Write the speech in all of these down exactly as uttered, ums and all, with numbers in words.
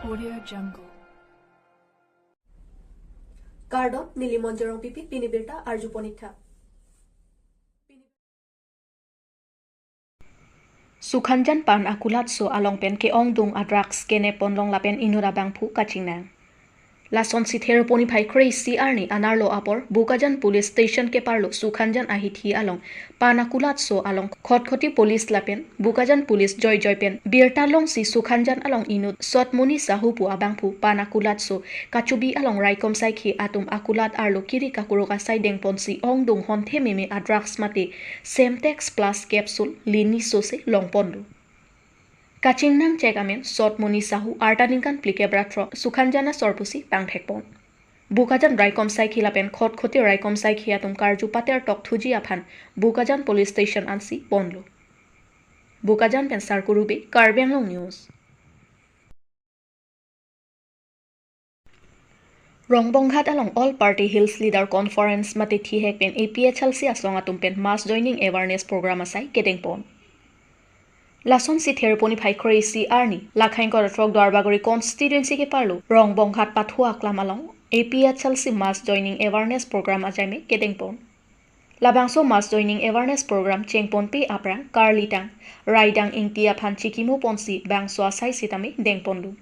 Audio Jungle. Kardom, neli Monjorong Pipi, pini birta arju pon ik tha. Sukhanjan pan akulatso along pen ke-ongdung a-drugs kenep ponlong lapen inut abangphu kachingnang. Lasonsi Therponi phai kre-isi arni anerlo apor Bokajan Police Station keparlo Sukhanjan ahithi along pan akulatso along Khatkhati Police lapen Bokajan Police joijoi pen birta longsi Sukhanjan along inut Sotmoni Sahu pu abangphu pan akulatso kachubi along raikom saikhi atum akulat arlo kiri kakurok asai dengponsi ongdung honthe meme a-drugs mate Semtex Plus capsule lini sose longponlo. Kachingnang chek amen Sotmoni Sahu arta ningkan phlikep ra throk Sukhanjan asor pusi pangthekpon. Bokajan raikom saikhi lapen Khatkhati raikom saikhi atum karju pater tokthuji aphan Bokajan Police Station ansi ponlo. Bokajan pen Sarkuru Bey, Karbi Anglong News. Rongbonghat along All Party Hills Leader Conference mate thihek pen A P H L C asong atum pen mass joining awareness program asai kedengpon. Lasonsi Therponi phai kre-isi arni, Lakhain Koratrok Duarbagori constituency keparlo Rongbonghat pathu aklam along A P H L C mass joining awareness program ajaime kedengpon. Labangso mass joining awareness program chengponpe aphrang karlitang Raidang Ingti aphan chikimu ponsi bangso asai sitame dengponlo.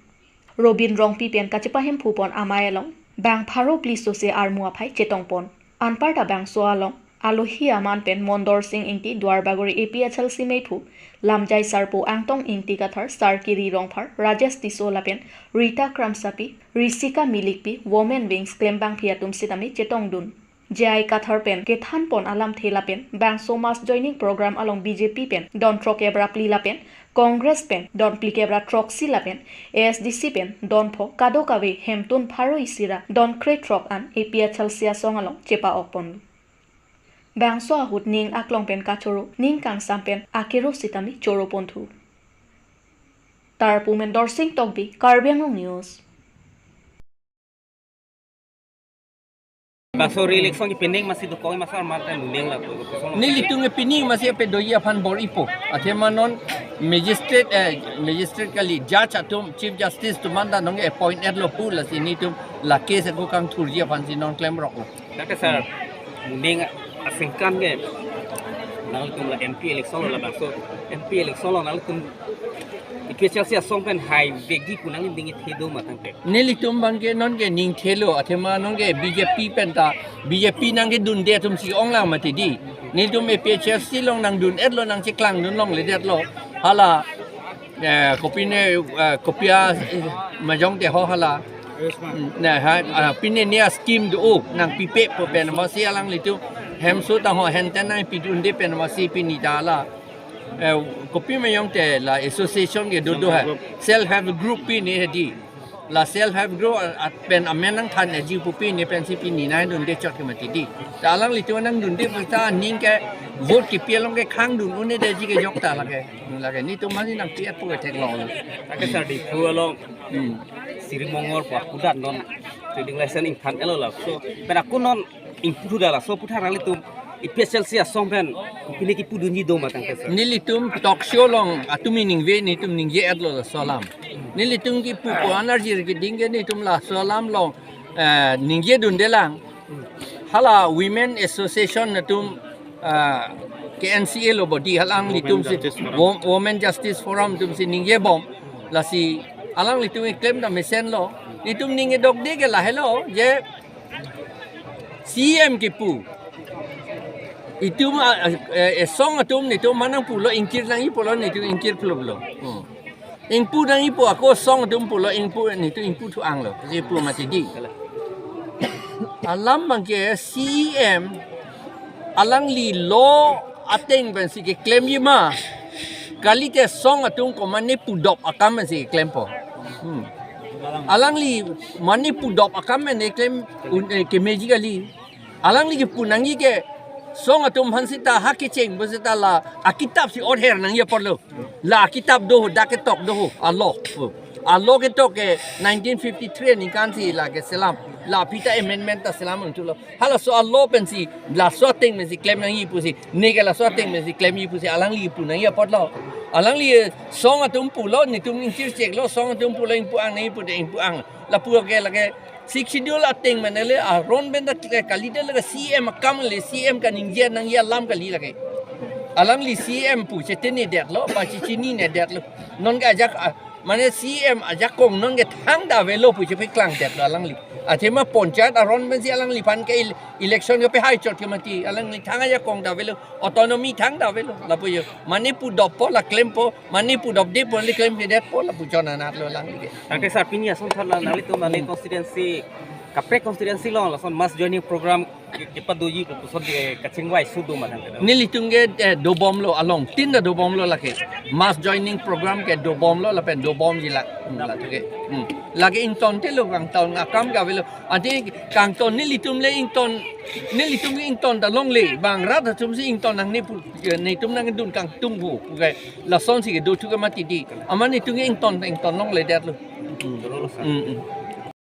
Robin Rongpi pen kachepahemphu pon amei along bang pharo phli sose armu aphai chetongpon. Anparta bangso along alohi aman pen Mondorsing Ingti Duarbagori A P H L C meiphu, Lamjai Sarpo Angtong Ingti Kathar, Sarkiri Rongphar, Rajesh Tisso lapen Rita Kramsapi, Risika Milikpi, Women Wings klembangpi atum sitame chetongdun. J I Kathar pen kethanpon alamthe lapen bangso mass joining program along B J P pen don throkkep ra phli lapen Congress pen don phlikep ra throksi lapen A S D C pen don pho kadokave hemtun pharo isi ra don krethrok an A P H L C asong along chepa-okpon. Bangso ahut ning aklong pen kachoro, ning kangsam pen akero sitame choroponthu. Tarpu pen Dorsing Tokbi, Karbi Anglong News. Bangso re-election ke pending masi dokok masa mate luleng la ko. Nelitum ke pini masi ape doji aphan bor-ipo. Athema non magistrate, eh, magistrate kali judge atum, Chief Justice atum anta nonke appoint etlo pu lasi nelitum la case ako kangthurji aphansi non klemroklo. Dak ke sir, luleng asengkan ke nangtum la M P election lo labangso. M P election lo nangtum A P H L C asong pen hai vekji pu nangli ning ithe do ma tangte. Nelitum abangke nonke ning thelo, athema nonke B J P pen ta, B J P nangkedunde atumsi onglang mati di. Nelitum A P H L C along nangdun-etlo, nangcheklangdun longledetlo. Hala, eh, kopine, eh, kopia, eh, majong te ho hala. Hmm, na ha, ah, pine ne a-scheme do, oh, nangpipe pu pen masi alanglitum hemso ta ho henten nangpidunde pen masi pini ta hala. Eh, kopi majong te la association ke dodo hai. Self help group pine hedi. La self help group, ah, ah, pen amen nangthan eji pu pine pensi pini nangdunde chot ke mati di. Ta alanglitum nangdunde pu ta ning ke vote kepi along ke khangdun un-edetji kejok ta lake. Lake nelitum masi nangpi-et pu ke theklong. Dak ke sir Diphu along. Hmm. Siri Mongol pu akudat non trading license ingthan-etlo laso. Pen ako non ingpu da laso aputhak nanglitum A P H L C asong pen pine kipudunji do ma tangte sir. Nelitum talk show along atum ningve nelitum ningje-etlo laso alam. Nelitum kipu ko energy keding ke nelitum laso alam along, eh, ningjedunde lang. Hala Women Association atum, ah, K N C A lo body alanglitum si Women Justice Forum. Wo-, Women Justice Forum atumsi ningjebom. Lasi alanglitum keklem ta mesenlo. Nelitum ning kedokde ke lahelo je C E M kipu. Itum, ah, eh, eh, song atum nelitum manang pulo ingkir nangji pulo nelitum ingkir pulo pulo. Hmm. Ingpu nangji pu ako song atum pulo ingpu nelitum ingpu thu-anglo. Ingpu mati di. Alam abangke C E M alangli law ateng pensi keklemji ma. Kalite song atum komane pudop akam pensi keklempo. Hmm. Alangli mane pudop akam pen keklem un-, eh, kemeji kali. Alangli kipu nangji ke song atum aphan seta ha kecheng pu seta la akitap si order nangji apotlo. La akitap do ho, dak ketok do ho, a-law. A-law ketok ke nineteen fifty-three aningkan si la keselam. La pita amendment ta selam unthulo. Halaso a-law pensi, laso ateng pensi klem nangji pusi, neke laso ateng pensi klemji pusi, alangli kipu nangji apotlo. Alangli, eh, song atum pulo, netum ingchir cheklo, song atum pulo ingpu-ang, nangpu de ingpu-ang. Lapu ke lake Sixth Schedule ateng mane le aron pen ta kali de lake C M akam le, C M kaningje nangji alam kali lake. Alangli C M pu chetini detlo, ba chechinine detlo. Non ke ajak, ah, mane C M ajakong non ke thangta avelo pu chepaklang detlo alangli. Athema panchayat aron pensi alangliphan ke il-, election ke pehai chot ke mati, alangli thang ajakong ta avelo, autonomy thangta avelo. Lapu jo, mane pu doppo la klempo, mane pu dopdepo, le klemdetpo, lapu chon anatlo alangli ke. Tangte sir, pini ason tharla nanglitum mane Hmm. constituency, kaprek constituency along lason mass joining program ke-, kepadoji pu puson ke kachingvai sudo ma tangte. Nelitum ke, eh, dobomlo along, tin ta dobomlo lake. Mass joining program ke dobomlo lapen dobomji lak. Hmm, lake. Hmm. Lake ingtontelo kangton akam ke avelo. Adi kangton nelitum le ington, nelitum ke ington ta longle. Bang rat atum si ington nangne pu, eh, netum nangdun kangtung pu. Pu ke lasonsi kedo thu ke mati di. Amat netum ke ington, ington longle detlo. Hmm. Hmm, hmm.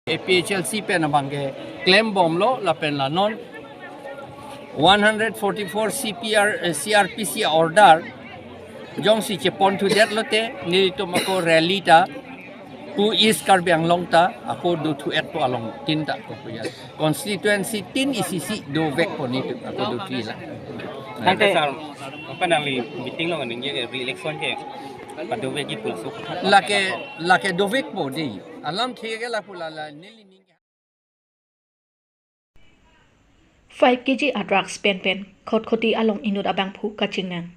A P H L C pen abang ke klembomlo lapen la non one hundred forty-four C P R, eh, C R P C order jongsi chepon thu detlo te nelitum ako rally ta pu East Karbi Anglong ta ako do thu-etpo along tin ta ako puya. Constituency tin isi si dovekpo netum ako do thu-etlo. Tangte sir, apa nangli meeting along ningje ke re-election ke padovekji pu laso. Lake, lake dovekpo di. Alam thik ke lapu la la neli ning. Five K G a drugs penpen Khatkhati along inut abangphu kachingnang.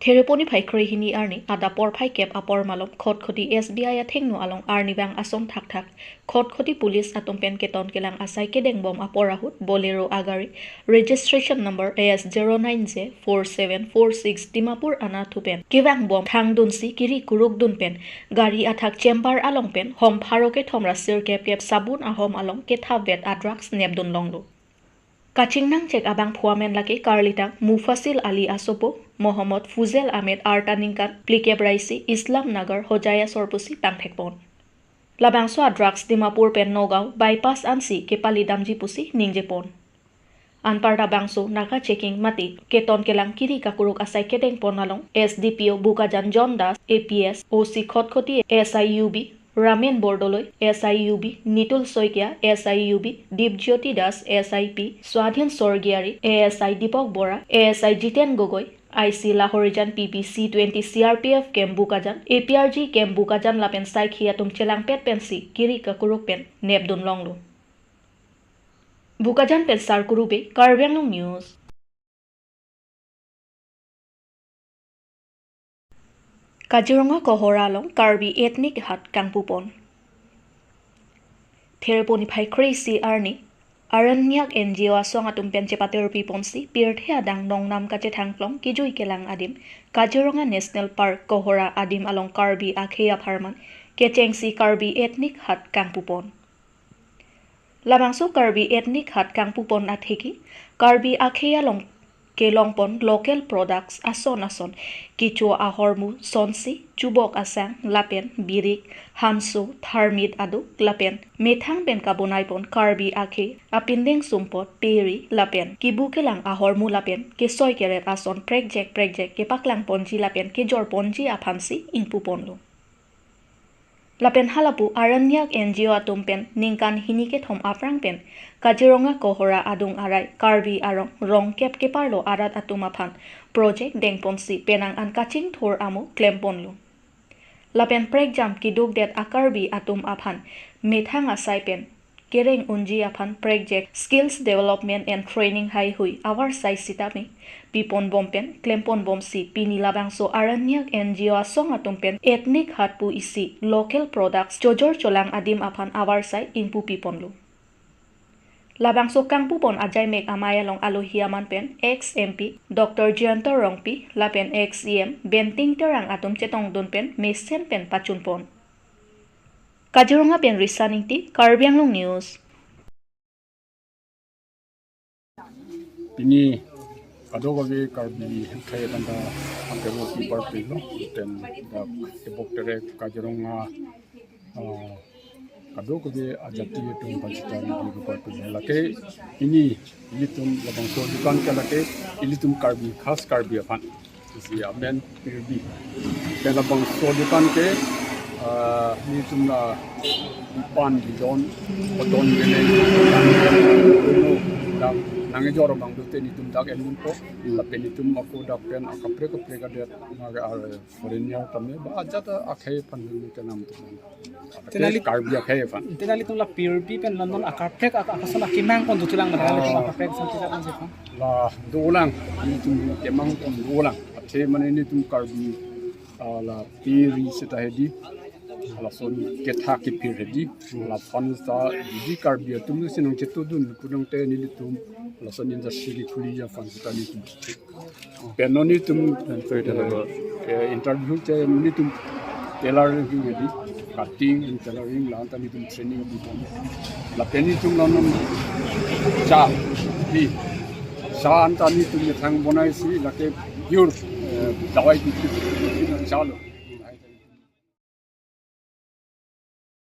Thereponi phai kre-hini arni adap porphai kep apor malom Khatkhati S B I athengno along arnivang ason thakthak Khatkhati police atum pen keton kelang asai kedengbom apor ahut Bolero agari registration number A S zero nine J four seven four six Dimapur anatthu pen kevangbom thangdunsi kiri kurukdun pen gari athak chempar along pen hom pharo kethom ra sirkep kep sabun ahom along kethapvet a drugs nepdun longlo. Kachingnangchek abangphu amen lake karlitang Mufasil Ali asopo Mohammad Fuzel Ahmed arta ningkan phlikep ra isi Islam Nagar Hojai asor pusi pangthekpon. Labangso a drugs Dimapur pen Nagaon bypass ansi kepalidamji pusi ningjepon. Anparta bangso naka checking mate keton kelang kiri kakuruk asai kedengpon along S D P O Bokajan John Das, A P S, O C Khatkhati S I U B Ramen Bordoloi, S I U B Nitul Saikia, S I U B Dipjyoti Das, S I P Swadhin Sorgiari, A S I Dipok Bora, A S I Jiten Gogoi, I C Lahorijan P P C twenty C R P F camp Bokajan, A P R G camp Bokajan lapen saikhi atum chelangpet pensi kiri kakuruk pen nepdun longlo. Bokajan pen Sarkuru Bey, Karbi Anglong News. Kaziranga Kohora along Karbi Ethnic Haat kangpupon. Thereponi phai kre-isi arni Aranyak N G O asong atum pen chepatirpiponsi pirthe adang nongnam kachethangklong kejui kelang adim Kaziranga National Park Kohora adim along Karbi akhei apharman kechengsi Karbi Ethnic Haat kangpupon. Labangso Karbi Ethnic Haat kangpupon atheke Karbi akhei along kelongpon local products ason ason kecho ahormu sonsi chubok asang lapen birik, hanso, tharmit aduk lapen methang pen kabonaipon Karbi akhei apindeng sumpot peri lapen kebu kelang ahormu lapen kesoi keret ason prekjek prekjek kepaklangponji lapen kejorponji aphansi ingpuponlo. Lapen halapu Aranyak N G O atum pen ningkan hini kethom aphrang pen Kaziranga Kohora adung arai Karbi arong rongkep keparlo arat atum aphan project dengponsi penang an kachingthur amo klemponlo. Lapen prekjam kedukdet a Karbi atum aphan methang asai pen kereng unji aphan prekjek Skills Development and Training haihui avarsai sitame piponbom pen klemponbomsi pini labangso Aranyak N G O asong atum pen Ethnic Haat pu isi local products chojor cholang adim aphan avarsai ingpupiponlo. Labangso kangpupon ajaimek amei along alohi aman pen ex M P Doctor Jayanta Rongpi lapen ex E M Benting Terang atum chetongdun pen mesen pen pachunpon. Kaziranga pen Risa Ingti, Karbi Anglong News. Pini kadokave Karbi akhei atum ta angkebo piparpilo, ten dak tebok terek Kaziranga, ah, kadokave ajati atum pachita piparpilo. Lake pini ilitum labangso dukan ke lake ilitum Karbi, khas Karbi aphan Isi amen pirbi. Pen labangso adukan ke, ah, nelitum la pan bidon, bidon gene, nang, nangkejor abang dote nelitum dak enmunpo. Lapen nelitum ako dak pen akaprek kaprek adet, maga ar foreigner tame ba ajat akhei aphan nelitum kenam tuman. Tenali Karbi akhei aphan. Tenali tum la pirbi pen London akaprek ak-, akason akemang pon dutulang mana, ah, nelitum akaprek sampai kapan sih, Pak? La dolang, nelitum kemang pon dolang. Athe mane nelitum Karbi, ah, la piri seta hedi, lason ketha kepir hedi, laphan ta didi Karbi atum si nangchetudun pudang te nelitum lason industry khuli aphan seta nelitum. Pen non nelitum, eh, eh, interview te nelitum tailoring hedi, cutting and tailoring la anta nelitum training di. Lapen nelitum la non cha di. Cha anta nelitum methang bonai si lake pure, eh, dawai di, di, di, cha lo.